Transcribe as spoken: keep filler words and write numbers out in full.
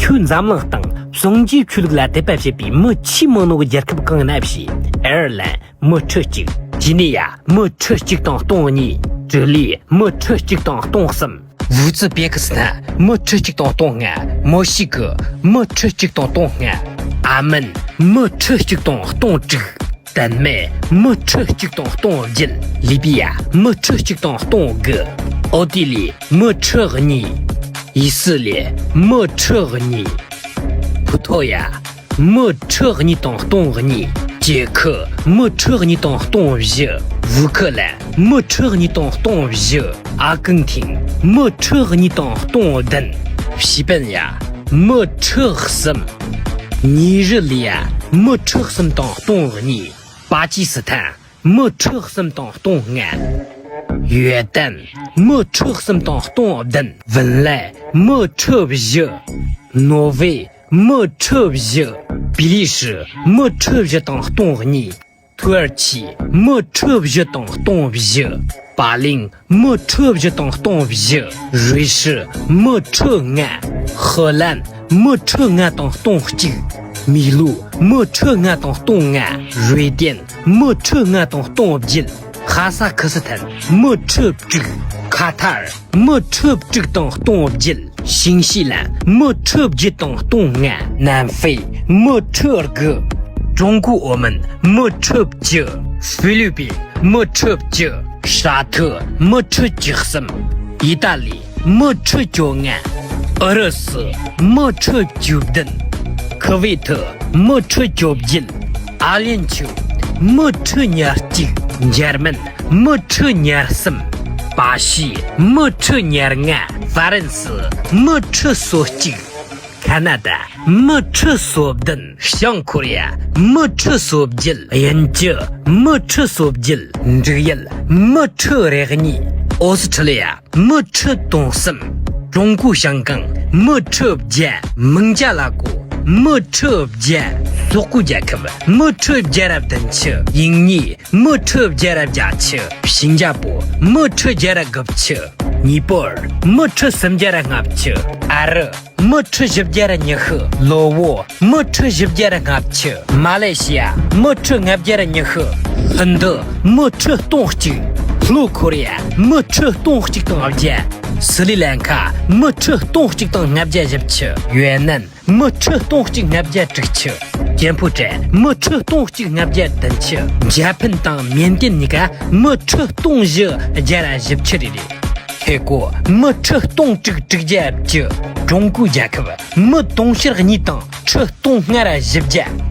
ཁྱོད་འཛམ་གླིང་སྟེང་སངས་རྒྱས་ཆོས་ལུགས་ལ་དད་པ་བྱེད་པའི་མི་ཆེས་མང་ནོ་གི་རྒྱལ་ཁབ་གང་ན་ཞེས། ཨེར་ལན། མི་ཁྲི་གཅིག་ཅི་ནི་ཡ། མི་ཁྲི་གཅིག་དང་སྟོང་གཉིས། ཀྲི་ལི། མི་ཁྲི་གཅིག་དང་སྟོང་གསུམ། ཝུ་ཙི་པེ་ཀི་སི་ཐན། མི་ཁྲི་གཅིག་དང་སྟོང་ལྔ། མོ་ཤི་ཀི། མི་ཁྲི་གཅིག་དང་སྟོང་ལྔ། ཨ་མན། མི་ཁྲི་གཅིག་དང་སྟོང་དྲུག་ཏན་མེ། མི་ཁྲི་གཅིག་དང་སྟོང་བརྒྱད། ལི་བི་ཡ། མི་ཁྲི་གཅིག་དང་སྟོང་དགུ། ཨོ་ཏི་ལི། མི་ཁྲི་གཉིས། ཡི་སི་ལི། མི་ཁྲི་གཉིས། ཕུ་ཐོ་ཡ། མི་ཁྲི་གཉིས་དང་སྟོང་གཉིས། ཅེ་ཁི། མི་ཁྲི་གཉིས་དང་སྟོང་བཞི། ཝུ་ཁི་ལན། མི་ཁྲི་གཉིས་དང་སྟོང་བཞི། ཨ་ཀུན་ཐིང་། མི་ཁྲི་གཉིས་དང་སྟོང་བདུན། ཕྱི་པན་ཡ། མི་ཁྲི་གསུམ། ཉི་རི་ལི་ཡ། མི་ཁྲི་གསུམ་དང་སྟོང་གཉིས། པ་ཀི་སི་ཐན། མི་ཁྲི་གསུམ་དང་སྟོང་ལྔ། ཡོ་ཏན། མི་ཁྲི་གསུམ་དང་སྟོང་བདུན། ཝིན་ལན། མི་ཁྲི་བཞི། ནོར་ཝེ། མི་ཁྲི་བཞི། བི་ལི་ཧྲི། མི་ཁྲི་བཞི་དང་སྟོང་གཉིས། ཐུ་ཨར་ཁྱི། མི་ཁྲི་བཞི་དང་སྟོང་བཞི། པ་ལིང་། མི་ཁྲི་བཞི་དང་སྟོང་བཞི། རུའེ་ཧྲི། མི་ཁྲི་ལྔ། ཧི་ལན། མི་ཁྲི་ལྔ་དང་སྟོང་གཅིག་མི་ལུ། མི་ཁྲི་ལྔ་དང་སྟོང་ལྔ། རུའེ་ཏེན། མི་ཁྲི་ལྔ་དང་སྟོང་བརྒྱད། ཧ་ས་ཁི་སི་ཐན། མི་ཁྲི་དྲུག་ཁ་ཐར། མི་ཁྲི་དྲུག་དང་སྟོང་བརྒྱད། ཤིང་ཤི་ལན། མི་ཁྲི་བརྒྱད་དང་སྟོང་ལྔ། ནམ་ཧྥེ། མི་ཁྲི་དགུ་ཀྲུང་གོའི་ཨོ་མོན། མི་ཁྲི་བཅུ། ཧྥི་ལི་པིན། མི་ཁྲི་བཅུ། ཧྲ་ཐུ། མི་ཁྲི་བཅུ་གསུམ། ཨི་ཏ་ལི། མི་ཁྲི་བཅོ་ལྔ། ཨུ་རུ་སུ། མི་ཁྲི་བཅུ་བདུན། ཁུ་ཝེ་ཐི། མི་ཁྲི་བཅོ་བརྒྱད། ཨ་ལན་ཆུ། མི་ཁྲི་ཉེར་གཅིག་འཇར་མན། མི་ཁྲི་ཉེར་གསུམ། པ་ཤི། མི་ཁྲི་ཉེར་ལྔ། ཧྥ་རན་སི། མི་ཁྲི་སོ་གཅིག་ཁ་ན་ཌ། མི་ཁྲི་སོ་བདུན། བྱང་ཁོ་རེ་ཡ། མི་ཁྲི་སོ་བརྒྱད། དབྱིན་ཇི། མི་ཁྲི་སོ་བརྒྱད། འབྲུག་ཡུལ། མི་ཁྲི་རེ་གཉིས། ཨོ་སི་ཁྲི་ལི་ཡ། མི་ཁྲི་དོན་གསུམ། ཀྲུང་གོ་ཤང་ཀང་། མི་ཁྲི་བརྒྱ། མིང་ཅ་ལ་ཀོ། མི་ཁྲི་བརྒྱ། སོག་པོའི་རྒྱལ་ཁབ། མི་ཁྲི་བརྒྱ་ར་བདུན་ཅུ། དབྱིན་ཉི། མི་ཁྲི་བརྒྱ་ར་བརྒྱད་ཅུ། ཤིང་ཇ་པོ། མི་ཁྲི་བརྒྱ་ར་དགུ་བཅུ། ཉི་པོར། མི་ཁྲི་སུམ་བརྒྱ་ར་ལྔ་བཅུ། ཨ་རི། མི་ཁྲི་བཞི་བརྒྱ་ར་ཉི་ཤུ། ལོ་བོ། མི་ཁྲི་བཞི་བརྒྱ་ར་ལྔ་བཅུ། མ་ལེ་ཤི་ཡ། མི་ཁྲི་ལྔ་བརྒྱ་ར་ཉི་ཤུ། ཧིན་རྡུ། མི་ཁྲི་སྟོང་གཅིག་ལྷོ་ཁོ་རེ་ཡ། མི་ཁྲི་སྟོང་གཅིག་དང་བརྒྱ། སི་རི་ལན་ཁ། མི་ཁྲི་སྟོང་གཅིག་དང་ལྔ་བརྒྱ་བཞི་བཅུ། ཡོ་ནན། མི་ཁྲི་སྟོང་གཅིག་ལྔ་བརྒྱ་དྲུག་ཅུ། ཀེམ་ཕུ་ཀྲེ། མི་ཁྲི་སྟོང་གཅིག་ལྔ་བརྒྱ་བདུན་ཅུ། འཇར་པན་དང་མིན་ཏེན་གཉིས་ཀ། མི་ཁྲི་སྟོང་བཞི་བརྒྱ་ར་བཞི་བཅུ་རེ་རེ། ཧེ་གོ། མི་ཁྲི་སྟོང་དྲུག་དྲུག་བརྒྱ་བཅུ། ཀྲུང་གོའི་རྒྱལ་ཁབ། མི་དུང་ཕྱུར་གཉིས་དང་ཁྲི་སྟོང་ལྔ་ར་བཞི་བརྒྱ།